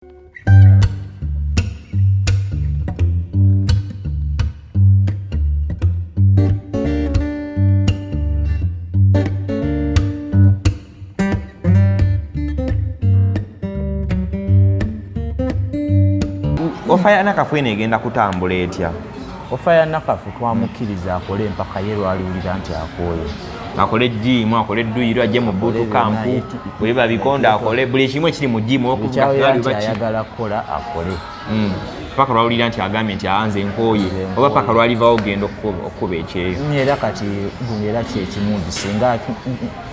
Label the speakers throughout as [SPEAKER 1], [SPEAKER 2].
[SPEAKER 1] Offer ya Nakafu eno egenda kutambula etya?
[SPEAKER 2] Offer ya Nakafu twamukkiriza akole empaka ye lwaliwulira nti akooye.
[SPEAKER 1] Akole gym, akole dduyiro, ajje mu boot camp, bwe bikonda akole buli kimu ekiri mu gym.
[SPEAKER 2] Okukyawulira nti ayagala kukola, akole.
[SPEAKER 1] Paka lwawulira nti agambye nti anze nkooye, oba paka lwalivawo ogenda okukuba ekyeyo.
[SPEAKER 2] Era kati gundi era kyekimu nti singa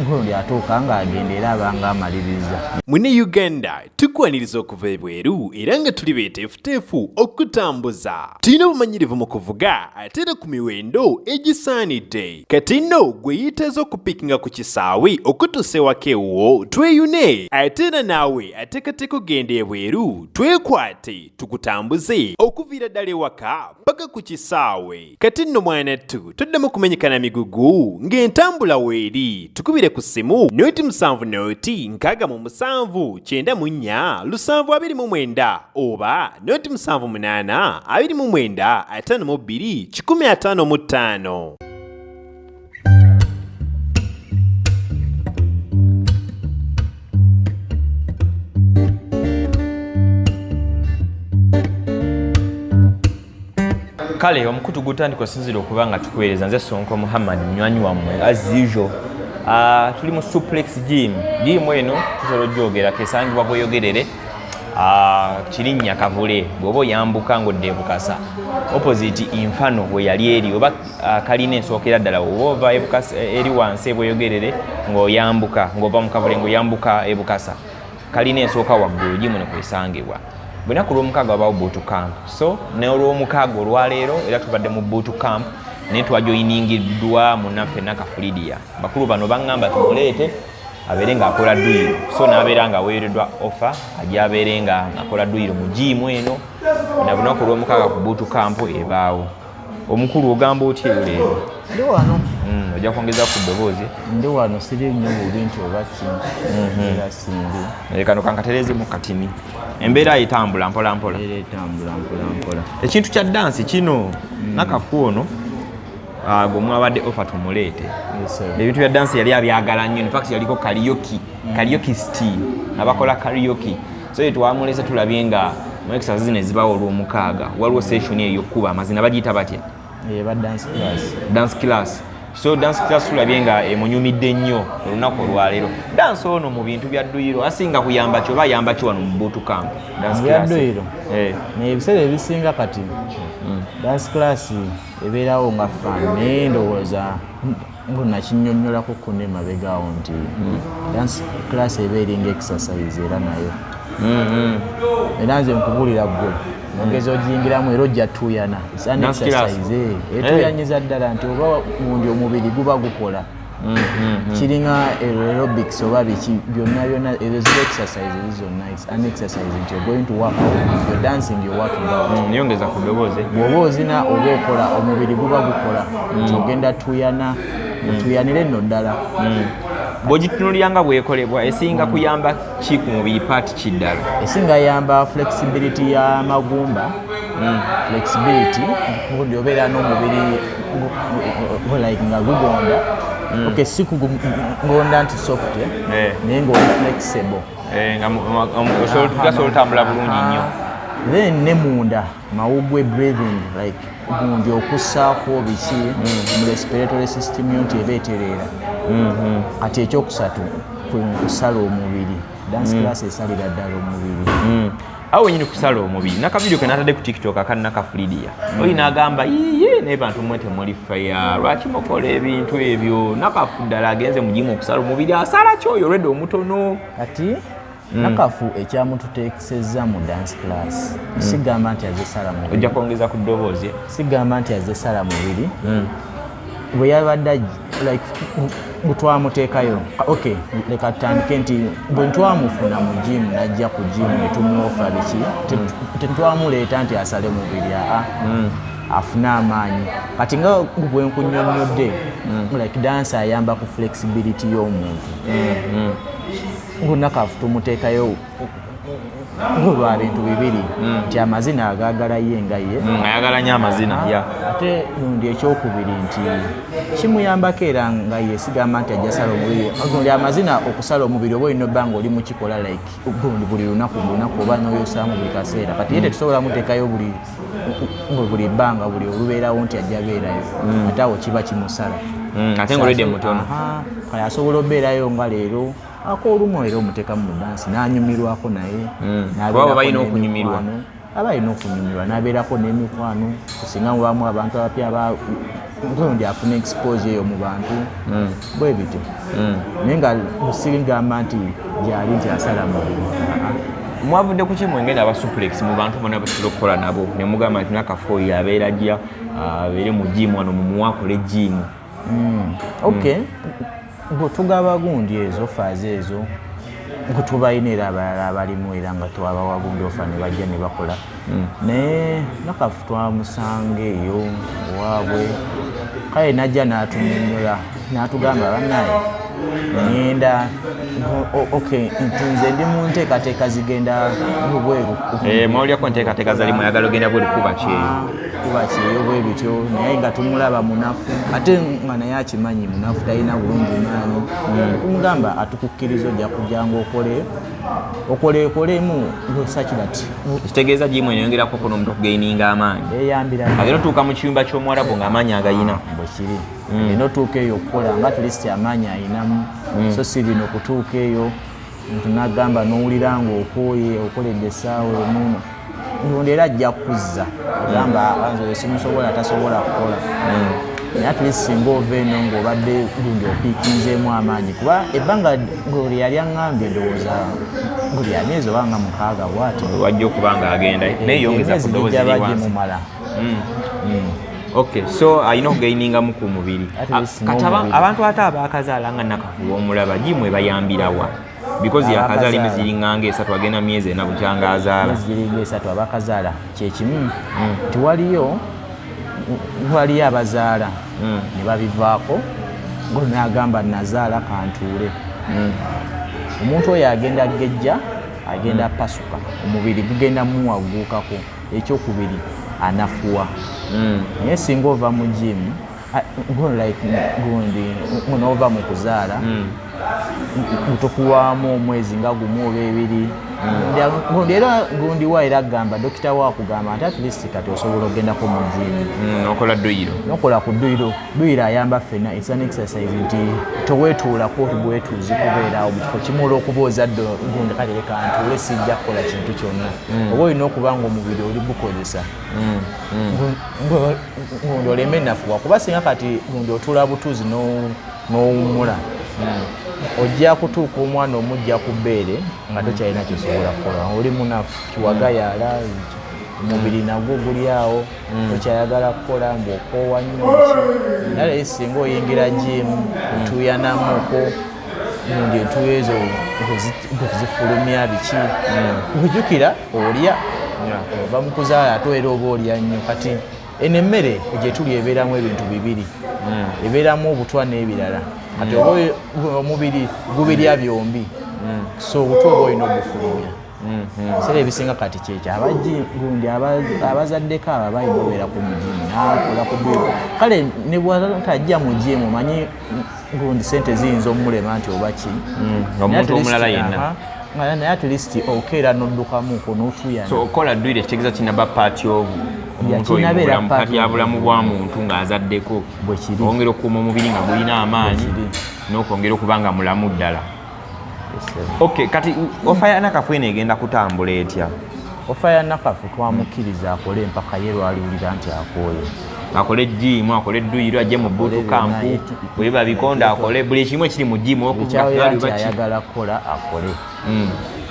[SPEAKER 2] gundi atuuka ng'agenda, era abanga amaliriza.
[SPEAKER 3] Mune Uganda, tukwaniriza okuva ebweru era nga tuli beeteefuteefu okutambuza. Tulina obumanyirivu mu kuvuga ate era ku miwendo egisaanidde. Kati nno gwe yeetaaza okupiikinga ku kisaawe okutuusa ewaka ewuwo, tweyune. Ate era naawe ateekateeka okugenda ebweru, twekwate tukutambuze okuviira ddala ewaka paka ku kisaawe. Kati nno mwanattu, toddamu kumenyekana migugu ng'entambula weeri. Tukubire ku ssimu 070 67 94 729 oba 078 29 52 155.
[SPEAKER 1] Kale omukutu gutandika osinzira okuba nga tukuweereza. Nze Sonko Muhammad, munywanyi wammwe as usual. Tuli mu Suplex Gym. Gym eno tusobola ogyogerako, esangibwa Bweyogerere, Kirinnya Kavule, bw'oba oyambuka ng'odda Ebukasa, opposite Infano we yali eri, oba kalina ensookera ddala oba ova Ebukasa eri wansi Ebweyogerere ng'oyambuka, ng'ova mu Kavule ng'oyambuka Ebukasa, kalina ensooka waggulu, gym eno kwesangibwa. Bwenaku lwomukaaga wabawo boot camp, so n'olwomukaaga olwaleero era tubadde mu boot camp, naye twajoyiningiddwa munnaffe Nakafu Lydia. Bakulu bano baŋŋamba tumuleete abeere ng'akola dduyiro, so n'abeera ng'aweereddwa offer ajja abeere nga akola dduyiro mu gym eno na lunaku olwomukaaga ku boot camp ebaawo. Omukulu, ogamba otya eyo leero?
[SPEAKER 2] Ndi wano.
[SPEAKER 1] Ojja kwongeza ku ddoboozi.
[SPEAKER 2] Ndi wano, siri nnyo bubi nti oba ki, era simbi.
[SPEAKER 1] Kano kankatereezemu katini. Embeera etambula mpola mpola.
[SPEAKER 2] Era etambula mpola mpola.
[SPEAKER 1] Ekintu kya dansi kino, Nakafu ono gwe mwabadde offer tumuleete.
[SPEAKER 2] Yes, sir.
[SPEAKER 1] Ebintu bya dansi yali abyagala nnyo. In fact yaliko karaoke, karaokeist, abakola karaoke. So ye twamulese, tulabye nga mu exercise zino ezibawo olwomukaaga waliwo session eyo ey'okkuba amazina, bagiyita batya?
[SPEAKER 2] Eba dance class.
[SPEAKER 1] Dance class. So dance class tulabye nga emunyumidde nnyo olunaku olwaleero. Dance ono mu bintu bya dduyiro asinga kuyamba ki, oba ayamba ki wano mu boot camp, dance
[SPEAKER 2] Mu bya
[SPEAKER 1] class?
[SPEAKER 2] dduyiro?
[SPEAKER 1] Eh.
[SPEAKER 2] Naye ebiseera ebisinga kati dance class ebeerawo nga fun, naye ndowooza ngo nakinnyonnyolako kuno emabegaawo nti dance class eba eringa exercise era nayo. Era nze nkubuulira, ggwe ogeza ogiyingiramu era ojja tuuyana. It's an
[SPEAKER 1] Dance class.
[SPEAKER 2] exercise, etuuyanyiza ddala nti oba gundi omubiri guba gukola, kiringa aerobics oba biki byonna byonna, ezo ziba exercises zonna. It's an exercise nti you're going to work out. If you're dancing, you're working out.
[SPEAKER 1] Yongeza ku ddoboozi.
[SPEAKER 2] Bw'oba ozina oba okola, omubiri guba gukola nti ogenda tuyana, otuyanire nno ddala.
[SPEAKER 1] Bw'ogitunulira nga bwekolebwa, esinga kuyamba ki ku mubiri, part ki ddala?
[SPEAKER 2] Esinga yamba flexibility y'amagumba, flexibility gundi obeera n'omubiri like nga gugonda. Okay, si kugonda nti soft, eh?
[SPEAKER 1] Eh.
[SPEAKER 2] Naye ng'oli flexible.
[SPEAKER 1] Eh, nga gasobola otambula bulungi nnyo.
[SPEAKER 2] Then ne munda mawugwe, breathing, like gundi okussaako biki mu respiratory system yo nti eba etereera. Kati ekyokusatu kwe kusala omubiri. Dance class esalira ddala omubiri.
[SPEAKER 1] Awo wenyini kusala omubiri, nakavidiyo ke natadde ku TikTok aka Nakafu Lydia, oli n'agamba, "Iye, naye bantu mmwe temuli faya, lwaki mukola ebintu ebyo?" Nakafu ddala agenze mu gym okusala omubiri, asala ki oyo olwedde omutono?
[SPEAKER 2] Kati Nakafu ekyamututeekesezza mu dance class, sigamba nti azesala mubiri.
[SPEAKER 1] Ojja kwongeza ku ddoboozi.
[SPEAKER 2] Sigamba nti azesala mubiri. Bwe yabadde like bwe twamuteekayo, okay, leka tutandike nti bwe twamufuna mu gym, najja ku gym ne tumuofa biki, tetwamuleeta nti asale mubiri, aa, afune amaanyi. Kati nga bwe nkunnyonnyodde, like dance ayamba ku flexibility y'omuntu, Nakafu tumuteekayo. Lwa bintu bibiri, nti amazina agaagala ye nga ye.
[SPEAKER 1] Ayagala nnyo amazina ya.
[SPEAKER 2] Ate gundi ekyokubiri nti kimuyambako era nga ye sigamba nti ajja sala omubiri. Gundi amazina, okusala omubiri oba olina obba nga oli mukikola like gundi buli lunaku buli lunaku oba noyosaamu buli kaseera. Kati ye tetusobola muteekayo buli bbanga, buli olubeerawo nti ajja beerayo, ate awo kiba kimusala.
[SPEAKER 1] Ate nga olwedde mutono.
[SPEAKER 2] Aha, kale asobola obeerayo nga leero akoolumu era omuteekamu mu dansi n'anyumirwako naye. N'abeerako
[SPEAKER 1] Kuba balina okunyumirwa.
[SPEAKER 2] n'emikwano. Aba alina okunyumirwa n'abeerako n'emikwano, kusinga mubaamu abantu abapya gundi afuna exposure eyo mu bantu bwe bityo, naye nga sigamba nti gyali nti asala mubiri.
[SPEAKER 1] Mwavudde ku ki mwengenda aba Suplex mu bantu bonna betusobola okukola nabo ne mugamba nti Nakafu oyo abeera ajja abeere mu gym wano, mumuwe akole gym?
[SPEAKER 2] Okay, bwe tugaba gundi ezo offers ezo nga tubalina era abalala abalimu era nga twabawa gundi offer ne bajja ne bakola, naye Nakafu twamusanga eyo owaabwe, kale najja n'atunyonyola n'atugamba, "Bannaye, ŋŋenda okay, nti nze ndi mu nteekateeka zigenda bweru."
[SPEAKER 1] Eh, mwawulyako enteekateeka zalimu, ayagala ogenda bweru kuba kyeyo.
[SPEAKER 2] Kuba kyeyo bwe bityo, naye nga tumulaba munafu, ate nga naye akimanyi munafu, talina bulungi maanyi. Tumugamba, atukukkiriza, ojja kujjanga okole okolekolemu such that
[SPEAKER 1] Ekitegeeza gym eno eyongerako kono omuntu okugaininga amaanyi.
[SPEAKER 2] Eyambira.
[SPEAKER 1] Agenda otuuka mu kiyumba ky'omuwarabu ng'amaanyi agayina.
[SPEAKER 2] Bwe kiri. Olina otuuka eyo okukola nga at least amaanyi ayinamu, so si bino kutuuka eyo nti nagamba n'owulira ng'okooye, okoledde essaawa emu, gundi era ajja kuzza agamba, "Ah, nze oyo simusobola, tasobola kukola." Naye at least singa ova eno ng'obadde gundi opiikinzeemu amaanyi, kuba ebbanga lye yali aŋŋambye ndowooza nguli ya myezi oba nga 6 bwati.
[SPEAKER 1] Wajja okuba nga agenda naye yongeza ku
[SPEAKER 2] Emyezi
[SPEAKER 1] ddoboozi
[SPEAKER 2] gijja
[SPEAKER 1] eri wansi.
[SPEAKER 2] Bagimumala.
[SPEAKER 1] Okay, so alina okugainingamu ku mubiri.
[SPEAKER 2] At least
[SPEAKER 1] Kati
[SPEAKER 2] n'omubiri.
[SPEAKER 1] Abantu ate abakazaala nga Nakafu omulaba, gym ebayambirawa? Because yakazaala
[SPEAKER 2] Abakazaala.
[SPEAKER 1] emyezi giringanga 3, agenda myezi 4 bukyanga azaala.
[SPEAKER 2] Emyezi giringa 3. Abakazaala kyekimu, tiwaliyo waliyo abazaala ne babivaako, ngo nagamba, "Nazaala, kantuule." Omuntu oyo agenda gejja, agenda pasuka, omubiri gugenda muwagguukako. Ekyokubiri, anafuwa. Naye singa ova mu gym, like gundi nova mu kuzaala, tokuwaamu omwezi nga 1 oba 2, gundi era gundi wa era agamba dokita wa akugamba nti at least kati osobola ogendako mu gym.
[SPEAKER 1] Okola dduyiro.
[SPEAKER 2] Nokola ku dduyiro. Dduyiro ayamba ffenna, it's an exercise nti toweetuulako bwetuuzi kubeeraawo mu kifo kimu olw'okuba ozadde, gundi kale leka ntuule, sijja kukola kintu kyonna. Oba olina okuba nga omubiri oli gukozesa, gundi oleme nafuwa, kuba singa kati gundi otuula butuuzi n'owummula, ojja kutuuka omwana omujja ku bbeere nga tokyalina kyosobola kukola, oli munafu, kiwagayaala, omubiri nagwo guli awo, tokyayagala kukola, mbwokoowa nnyo ki. Naye singa oyingira gym, otuuyanamuko, gundi entuuyo ezo zifulumya biki, ojjukira olya, ova mu kuzaala ate era oba olya nnyo. Kati eno emmere gyetuli ebeeramu ebintu bibiri, ebeeramu obutwa n'ebirala. Kati oba omubiri gubirya byombi, so obutwa oba olina obufulumya. Ebiseera ebisinga kati kyekyo abaji gundi abazaddeko abo balina obeera ku mu gym nakola ku dduyiro. Kale ne bwatajja mu gym, omanyi gundi sente ziyinza omulema nti oba ki.
[SPEAKER 1] Omuntu omulala yenna.
[SPEAKER 2] Naye at least okeera n'oddukamuko n'otuyana.
[SPEAKER 1] So okola dduyiro ekitegeeza kinaba part of omuntu oyo mu
[SPEAKER 2] kinabeera
[SPEAKER 1] bulamu,
[SPEAKER 2] part
[SPEAKER 1] part ya bulamu bwa muntu ng'azaddeko.
[SPEAKER 2] Bwe kiri.
[SPEAKER 1] Ongera okukuuma omubiri nga gulina amaanyi
[SPEAKER 2] Bwe kiri.
[SPEAKER 1] n'okwongera okuba nga mulamu ddala. Okay, kati offer ya Nakafu eno egenda kutambula etya?
[SPEAKER 2] Offer ya Nakafu twamukkiriza akole empaka ye lwaliwulira nti akooye.
[SPEAKER 1] Akole gym, akole dduyiro, ajje mu boot camp, bwe bikonda, akole buli kimu ekiri mu gym.
[SPEAKER 2] Ekyawulira nti ayagala kukola, akole.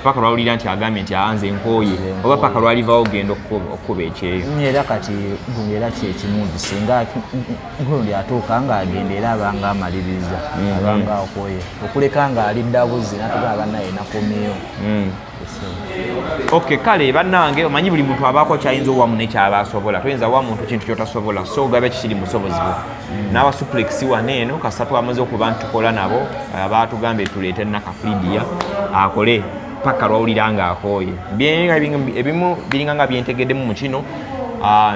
[SPEAKER 1] Paka lwawulira nti agambye nti anze nkooye, oba paka lwalivawo ogenda okukuba ekyeyo.
[SPEAKER 2] Era kati gundi era kyekimu nti singa gundi atuuka ng'agenda era abanga amaliriza, abanga akooye, okuleka ng'alidda buzzi natugamba, "Bannaye, nakomyeyo."
[SPEAKER 1] Ok, kale bannange, omanyi buli muntu abaako kyayinza owamu nekyaba asobola. Toyinza wa muntu kintu kyotasobola, so ogabe kikiri musobozi bwo. N'aba Suplex wano eno kasatu amaze okuba nti tukola nabo, abatugambye tuleete Nakafridia akole. Paka lwawulira nga akooye. Ebimu biringa nga byentegeddemu mu kino,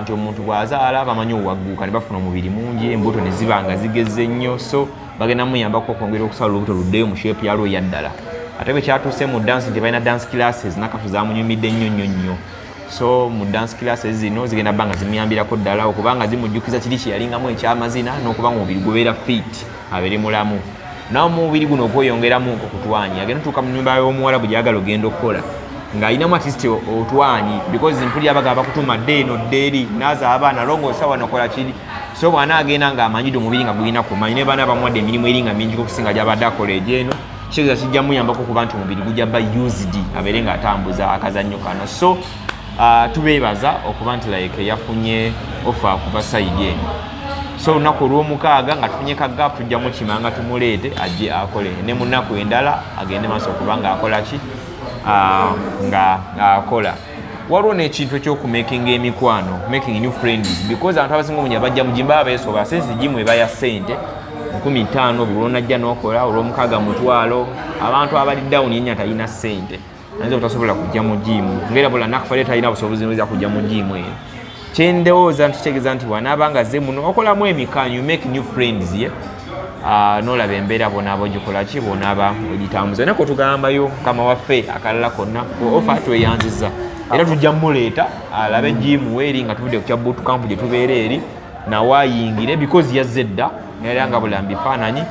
[SPEAKER 1] nti omuntu bw'azaala bamanyi owagguuka ne bafuna omubiri mungi, embuto ne ziba nga zigezze nnyo, so bagenda muyambako okwongera okusala olubuto luddeyo mu shape yalwo eyaddala. Ate bwe kyatuuse mu dance nti balina dance classes, Nakafu zamunyumidde nnyo nnyo nnyo. So mu dance classes zino zigenda bba nga zimuyambirako ddala okubanga zimujjukiza kiri kye yalingamu ekyamazina, n'okuba nga omubiri gubeera fit, abeere mulamu. Nawe omubiri guno okweyongeramu okutwanyi, agenda otuuka mu nyumba y'omuwala bwe gyagala ogenda okukola ng'alinamu at least otwanyi, because mpulira bagamba bakutuma dde eno dde eri, naaza abaana, longoosa wano, kola kiri. So bw'ana agenda ng'amanyidde omubiri nga gulina kumanyi, ne baana bamuwadde emirimu eri nga mingi okusinga gy'abadde akola egyeno, kitegeeza kijja muyambako okuba nti omubiri gujja ba used, abeere ng'atambuza akazannyo kano. So tubeebaza okuba nti like yafunye offer kuva side eno. So olunaku olwomukaaga nga tufunye ka gap, tujja mukima nga tumuleete ajje akole, ne mu nnaku endala agende maaso okuba nga akola ki, nga akola. Waliwo n'ekintu ekyokumakinga emikwano, making new friends, because abantu abasinga obungi abajja mu gym baba beesoba, since gym eba ya ssente 5000 buli lwonajja n'okola, olwomukaaga 500. Abantu abali down yenya talina ssente, ayinza obutasobola kujja mu gym, ngaera bula nakufale talina busobozi buyinza kujja mu gym eyo. Kyendowooza nti kitegeeza nti bw'anaaba nga azze muno okolamu emikwano, you make new friends, ye n'olaba embeera bw'onaaba ogikola ki, bw'onaaba ogitambuza. Naye tugambayo mukama waffe akalala konna offer tweyanziza, era tujja muleeta alabe gym weeri nga tuvudde ku kya boot camp gye tubeera eri, nawe ayingire, because yazze dda era nga bula bifaananyi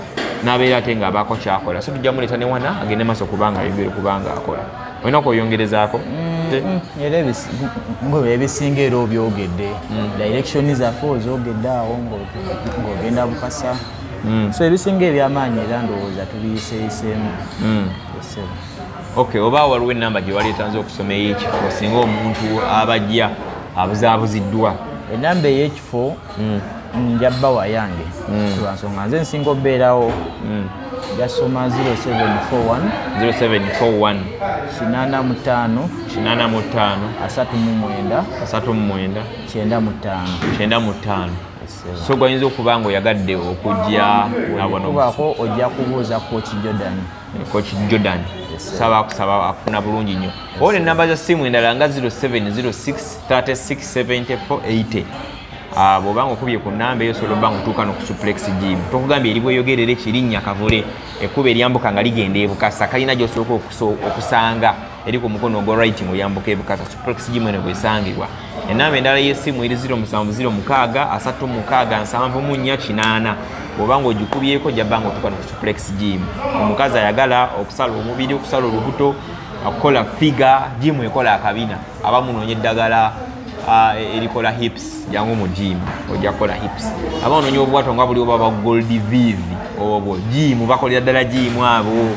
[SPEAKER 1] n'abeera ate ng'abaako kyakola. So tujja muleeta ne wana agende maaso kubanga ayongere kubanga akola. Olina kweyongerezaako?
[SPEAKER 2] Era ebisinga era obyogedde, direction zaffe ozoogedde awo ng'ogenda Bukasa. So ebisinga ebyamaanyi era ndowooza tubiyiseeyiseemu. Yes, sir.
[SPEAKER 1] Okay, oba waliwo enamba gye waleetanze okusoma ey'ekifo singa omuntu abajja abuzaabuziddwa?
[SPEAKER 2] Enamba ey'ekifo nja bbawa yange, lwansonga nze nsinga obeerawo. Njasoma 0741
[SPEAKER 1] 0741
[SPEAKER 2] 85
[SPEAKER 1] 85
[SPEAKER 2] 39
[SPEAKER 1] 39
[SPEAKER 2] 95.
[SPEAKER 1] 95. So gwayinza okuba nga oyagadde okujja awano?
[SPEAKER 2] Kubaako ojja kubuuza Coach Jordan.
[SPEAKER 1] Coach Jordan.
[SPEAKER 2] Yes, sir.
[SPEAKER 1] Saba akusaba akufuna bulungi nnyo. Oba enamba za simu endala nga 0706 36 74 80. Bw'oba nga okubye ku namba eyo, osobola obba nga otuuka no ku Suplex Gym. Tokugambye eri Bweyogerere, Kirinnya Kavule, ekkubo eryambuka nga ligenda Ebukasa, kalina gy'osooka okusanga eri ku mukono ogwa right ng'oyambuka Ebukasa, Suplex Gym eno bwesangibwa. Enamba endala y'essimu eri 0706 36 74 80. Bw'oba ng'ogikubyeko ojja bba nga otuuka no ku Suplex Gym. Omukazi ayagala okusala omubiri, okusala olubuto, okukola figure, gym ekola akabina. Abamu noonya eddagala erikola hips, jangu mu gym ojja kukola hips. Aba onoonya obwato nga buli oba ba Gold Vivi, obwo gym bakolera ddala gym abo.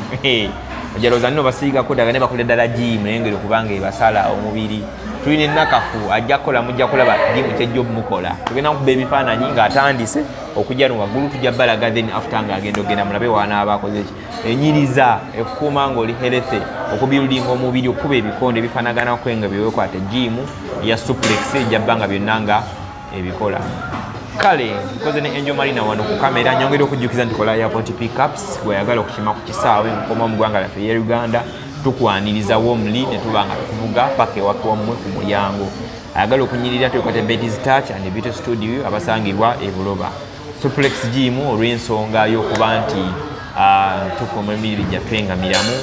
[SPEAKER 1] Ojja lowooza nno basiigako ddagala, naye bakolera ddala gym, naye ngeri okubanga ebasala omubiri. Tulina enakafu ajja kukola, mujja kulaba gym kyejja obumukola. Tugenda kukuba ebifaananyi ng'atandise okujja no waggulu, tujja balaga, then after ng'agenda ogenda mulabe wanaaba akoze ki. Enyiriza ekukuuma ng'oli healthy, okubuildinga omubiri, okukuba ebikonde ebifaanagana kwenga byewekwata, gym ya Suplex ejja bba nga byonna nga ebikola. Kale nkoze ne Angel Marina wano ku kamera. Nyongera okujjukiza nti kola airport pickups, gweyagala okukima ku kisaawe nkukoma mu ggwanga lyaffe erya Uganda, tukwaniriza warmly ne tuba nga tukuvuga paka ewaka wammwe ku mulyango. Ayagala okunyirira twekwate Betty's Touch and Beauty Studio abasangibwa e Buloba. Suplex Gym olw'ensonga y'okuba nti tukuuma emibiri gyaffe nga miramu,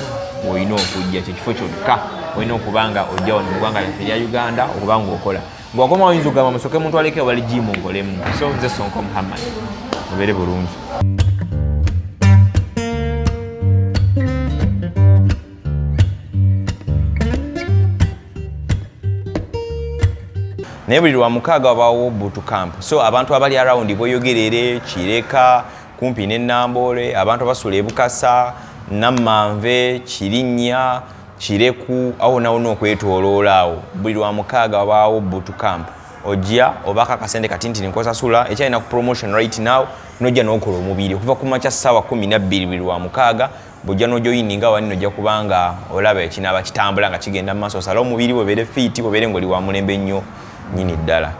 [SPEAKER 1] olina okujja kyekifo kyokka olina okuba nga ojja wano mu ggwanga lyaffe erya Uganda okuba nga okola ng'wakoma oyinza okugamba musooke muntu aleke wali gym nkolemu. So nze Sonko Muhammad, mubeere bulungi. Naye buli Lwamukaaga wabaawo boot camp, so abantu abali around Bweyogerere, Kireka, kumpi ne Namboole, abantu abasula Ebukasa, Nammanve, Kirinnya, Kireku, awo nawona okwetoloola awo, buli Lwamukaaga wabaawo boot camp. Ojja obaako akasente katintini nkosasula ekyalina ku promotion right now, nojja n'okola omubiri okuva ku makya ssaawa 12 buli Lwamukaaga. Bw'ojja n'ojoyininga wani, ojja kubanga olaba ekinaaba kitambula nga kigenda mu maaso, osale omubiri obeere fit, obeere ng'oli wa mulembe nnyo nnyini ddala.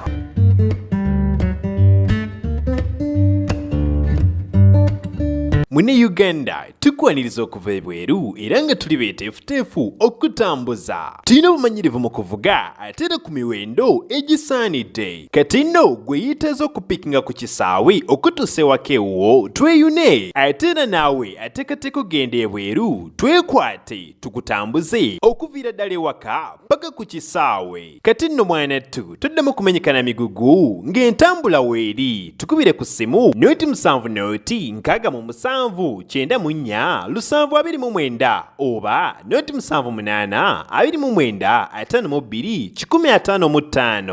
[SPEAKER 3] Mune Uganda tukwaniriza okuva ebweru era nga tuli beeteefuteefu okutambuza. Tulina obumanyirivu mu kuvuga ate era ku miwendo egisaanidde. Kati nno gwe yeetaaza okupikinga ku kisaawe okutuusa ewaka ewuwo tweyune, ate era naawe ateekateeka okugenda ebweru twekwate tukutambuze okuviira ddala ewaka paka ku kisaawe. Kati nno mwanattu toddamu kumenyeka na migugu ng'entambula weeri. Tukubire ku ssimu 07 0 67 94 729 oba 078 29 52 155.